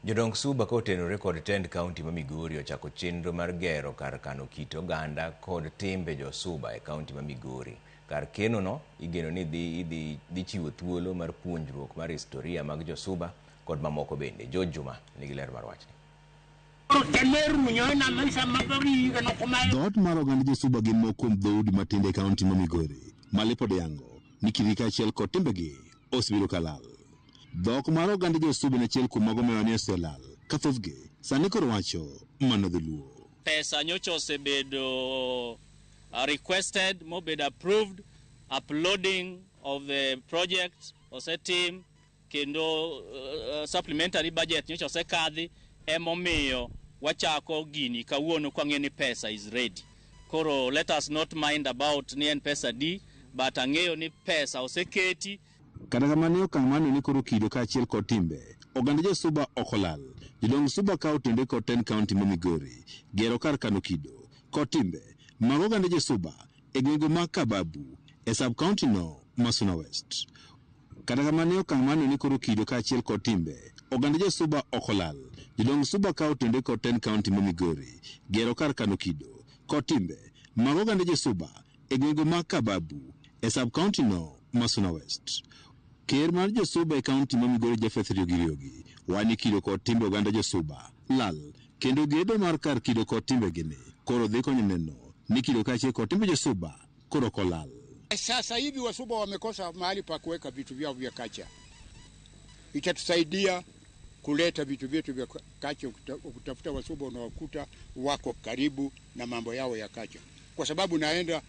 Jodong Suba kotenore kod tend kaunti ma Migori ochako chenro mar gero kar kano kit oganda kod timbe jo-Suba e kaunti ma Migori. Kar keno no igeno ni dhi chiwo thuolo mar puonjruok mar historia mag jo-Suba kod mamoko bende. George Juma nigi ler mar wachni. Dhoot mar oganda jo-Suba gin moko kuom dhoudi matindo e kaunti ma Migori ma lipode yango ni kitgi kaachiel kod timbegi osebedo ka lal. Dhok mar oganda jo-Suba en achiel kuom mago mewa ni oselal ka thothgi sani koro wacho mana dholuo. Pesa nyocha osebedo requested mobedo approved, uploading of the project osetim kendo supplementary budget nyocha osekadhi, emomiyo wachako gini kawuono kwang'eyo ni pesa is ready. Koro let us not mind about ni en pesa di, but ang'eyo ni pesa oseketi. Kata kamano e okang' mar neno ni koro kido kaachiel kod timbe oganda jo-Suba ok olal. Jodong Suba ka otenore kod tend kaunti ma Migori gero kar kano kido kod timbe mag oganda jo-Suba e gwenge mag Kababu e sub kaunti no ma Suna West. Kata kamano e okang' mar neno ni koro kido kaachiel kod timbe oganda jo-Suba ok olal. Jodong Suba ka otenore kod tend kaunti ma Migori gero kar kano kido kod timbe mag oganda jo-Suba e gwenge mag Kababu e sub kaunti no ma Suna West. Ker mar jo-Suba e kaunti ma Migori Japheth Riogi Riogi wani kido kod timbe oganda jo-Suba lal kendo gedo mar kar kido kod timbegi ni koro dhi konyo neno ni kido kaachiel kod timbe jo-Suba koro ok olal. Sasa hivi Wasuba wamekosa mahali pa kuweka vitu vyao vya kacha. Itatusaidia kuleta vitu vyetu vya kacha. Ukitafuta Wasuba unawakuta wako karibu na mambo yao ya kacha. Kwa sababu naenda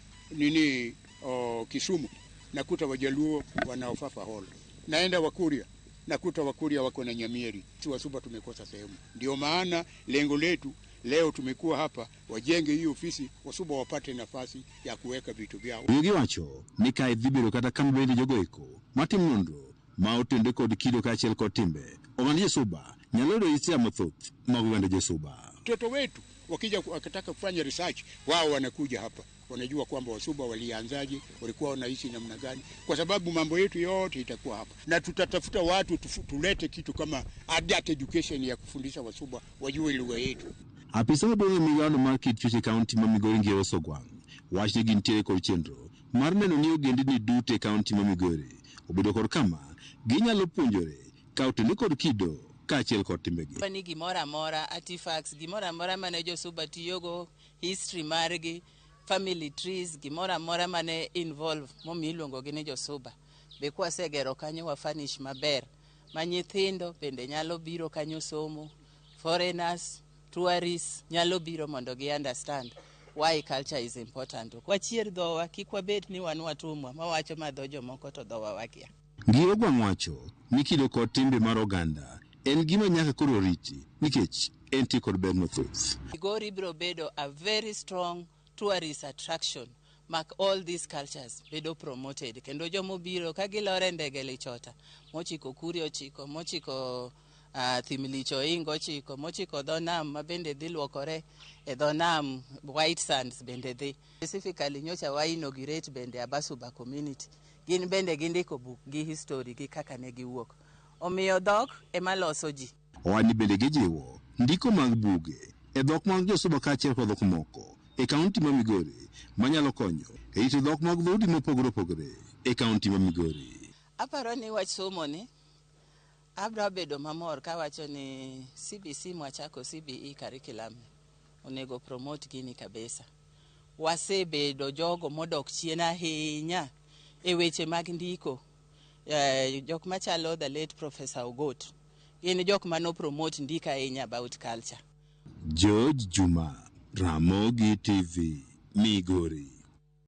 Kisumu nakuta Wajaluo wana Ofafa Hall. Naenda Wakuria nakuta Wakuria wako na Nyamieri. Si Wasuba tumekosa sehemu. Ndio maana lengo letu leo tumekuwa hapa, wajenge hii ofisi, Wasuba wapate nafasi ya kuweka vitu vyao. Wigi wacho ni kae dhi bedo kata kama bende jogo eko matim nonro ma otenore kod kido kaachiel kod timbe oganda jo-Suba nyalo yudo hisia mathoth mag oganda jo-Suba. Watoto wetu wakija wakitaka kufanya research, wao wanakuja hapa, wanajua kwamba Wasuba walianzaje, walikuwa wanaishi namna gani, kwa sababu mambo yetu yote itakuwa hapa. Na tutatafuta watu tulete kitu kama adult education ya kufundisha Wasuba wajue lugha yetu. Apisa maduong' e migawono mar kit chwech e kaunti ma Migori Ngero Sogwang' wach ni gintiere kod chenro mar neno ni ogendini duto e kaunti ma Migori obedo kod kama ginyalo puonjore ka otenore kod kido kaachiel kod timbegi. Ni gimoro amora, artifacts, gimoro amora mane jo-Suba tiyogo, history margi, family trees, gimoro amora mane involve momiyo iluongogi ni jo-Suba. Be kwasegero kanyo wa furnish maber ma nyithindo bende nyalo biro kanyo somo, foreigners, tourists nyalo biro mondo gi understand why culture is important. Wachier dhowa, kik wabed ni wan watumwa mawacho ma dho jomoko to dhowa wakia. Ngiro Gwang' wacho ni kido kod timbe mar oganda en gima nyaka koro riti nikech entie kod ber mathoth. Migori biro bedo a very strong tourist attraction mak all these cultures bedo promoted kendo jomobiro ka gilor e ndege Lichota mochiko Kuria ochiko mochiko Thimlich Oingo ochiko mochiko dho nam ma bende dhi luokore e dho nam White Sands bende dhi. Specifically nyocha wa inaugurate bende Abasuba community. Gin bende gindiko buk gi history gi kaka ne giwuok. Omiyo dhok ema loso ji. Owani bende gijiwo ndiko mag buge e dhok mag jo-Suba kaachiel kod dhok moko e kaunti ma Migori manyalo konyo e rito dhok mag dhoudi mopogore opogore e kaunti ma Migori. Aparo ni wach somo ni abiro bedo mamor kawacho ni CBC mwachako CBE curriculum onego promote gini kabisa. Wasebedo jogo modok chien ahinya e weche mag ndiko. Jok machalo the late Professor Ogot gin jok mano promote ndiko ahinya about culture. George Juma, Ramogi TV, Migori.